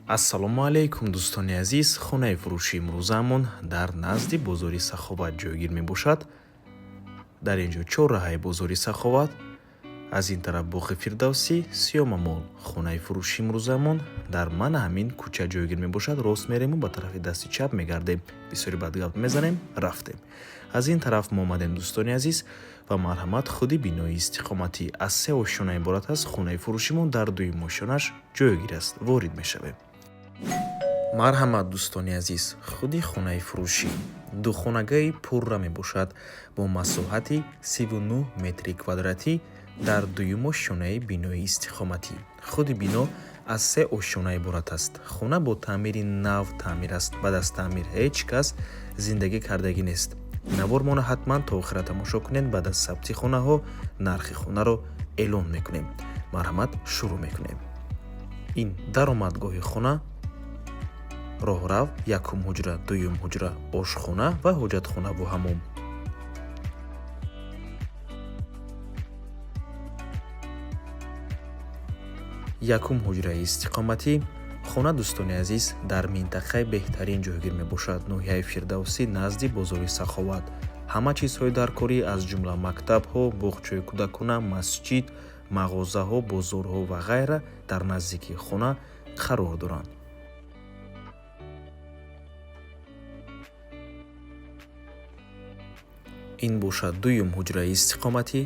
Ассалому алайкум, дӯстони азиз. Хонаи фурӯши имрӯзаамон дар назди бозори Саховат ҷойгир мебошад. Дар ин ҷо чорраҳаи бозори Саховат, аз ин тараф боғи Фирдавсӣ, Сиёмамол. Хонаи фурӯши имрӯзаамон дар мана ҳамин кӯча ҷойгир мебошад. Рост мерему, ба тарафи дасти чап мегардем. Бисёри бад гап мезанем, рафтем. Аз ин тараф мо омадем, дӯстони азиз, ва марҳамат, худи бинои истиқоматӣ аз се ошёна иборат аст. Хонаи фурӯшимон дар дуюм ошёнаш ҷойгир аст. Ворид мешавем. Марҳамат, дӯстони азиз, худи хонаи фурӯшӣ духонагаи пурра мебошад бо масоҳати 39 метри квадратӣ дар дуюм ошёнаи бинои истиқоматӣ. Худи бино аз се ошёна иборат аст. Хона бо таъмири нав таъмир аст. Баъд аз таъмир ҳеҷ кас зиндагӣ кардагӣ нест. Навормона ҳатман то охира тамошо кунед. Баъд аз сабти хонаҳо нархи хонаро эълон мекунем. Марҳамат, шурӯъ мекунем. Ин даромадгоҳи хона, роҳрав, якум ҳуҷра, дуюм ҳуҷра, ошхона ва ҳоҷатхонаву ҳамом. Якум ҳуҷраи истиқоматӣ. Хона, дӯстони азиз, дар минтақаи беҳтарин ҷойгир мебошад, ноҳияи Фирдавсӣ, назди бозори Саховат. Ҳама чизҳои даркорӣ, аз ҷумла мактабҳо, боғчаи кӯдакона, масҷид, мағозаҳо, бозорҳо ва ғайра дар наздикии хона қарор доранд. Ин бошад дуюм ҳуҷраи истиқоматӣ.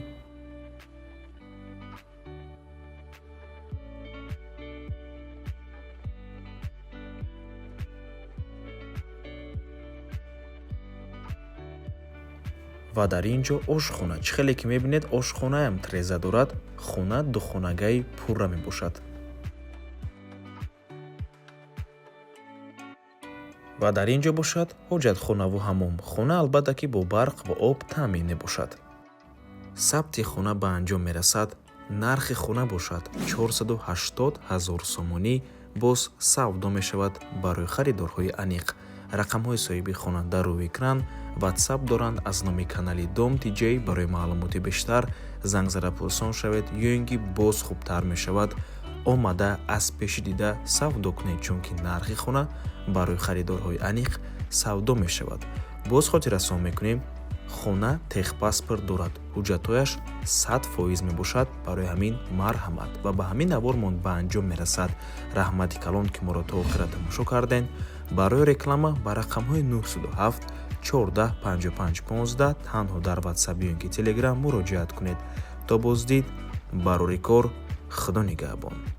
Ва дар ин ҷо ошхона. Чӣ хеле ки мебинед, ошхонаам треза дорад. Хона духонагаи пурра мебошад. Ва дар ин ҷо бошад ҳоҷатхонаву ҳамом. Хона, албатта ки, бо барқ ва об таъмин мебошад. Сабти хона ба анҷом мерасад. Нархи хона бошад 480 ҳазор сомонӣ, боз савдо мешавад. Барои харидорҳои аниқ рақамҳои соҳиби хона дар рӯи экран, Ватсап доранд аз номи канали Дом Тиҷей. Барои маълумоти бештар занг зада пурсон шавед ё ин ки боз хубтар мешавад, омада аз пеши дида савдо кунед, чунки нархи хона барои харидорҳои аниқ савдо мешавад. Боз хотиррасон мекунем, хона техпаспорт дорад, ҳуҷҷатҳояш 100% мебошад. Барои ҳамин марҳамат. Ва ба ҳамин навормон ба анҷом мерасад. Раҳмати калон, ки моро то охира тамошо кардем. Барои реклама ба рақамҳои 907 14 55 15 танҳо дар Ватсап ё ин ки Телеграм муроҷиат кунед. То боздид, барори кор, Худо нигаҳбон.